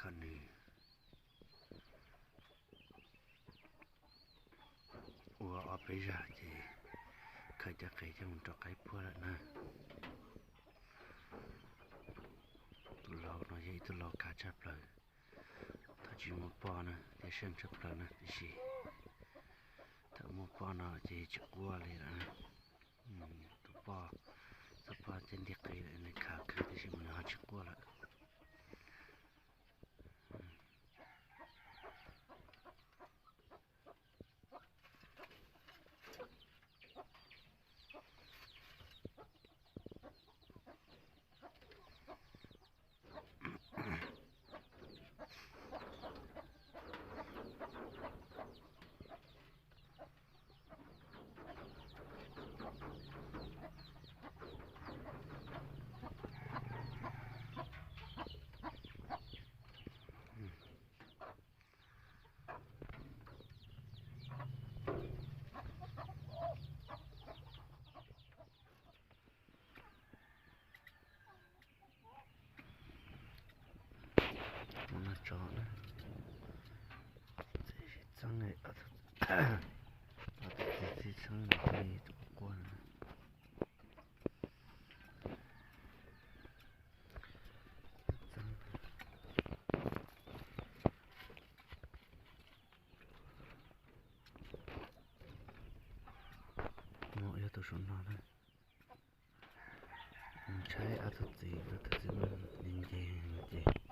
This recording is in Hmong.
Nws ua ob peb zag ces khaws cov qe coj mus rau qaib puag lawm na. Tus lau no yog ib tug lau kav tshaj plaws, thaum tsis muaj poj na thiaj seej tshaj plaws na, tiam sis thaum muaj poj no ces tsis quaj li lawm. Tus poj, thaum poj thiaj nti qe lawm nws khav kawg, tiam sis mas nws ho tsis quaj lawm. Noj tso na, txiv txheeb, ob tug txiv txheeb no thiaj li quaj na. No yog tus saum no na. Ntshai ob tug txiv, ob tug txiv mas nce nce.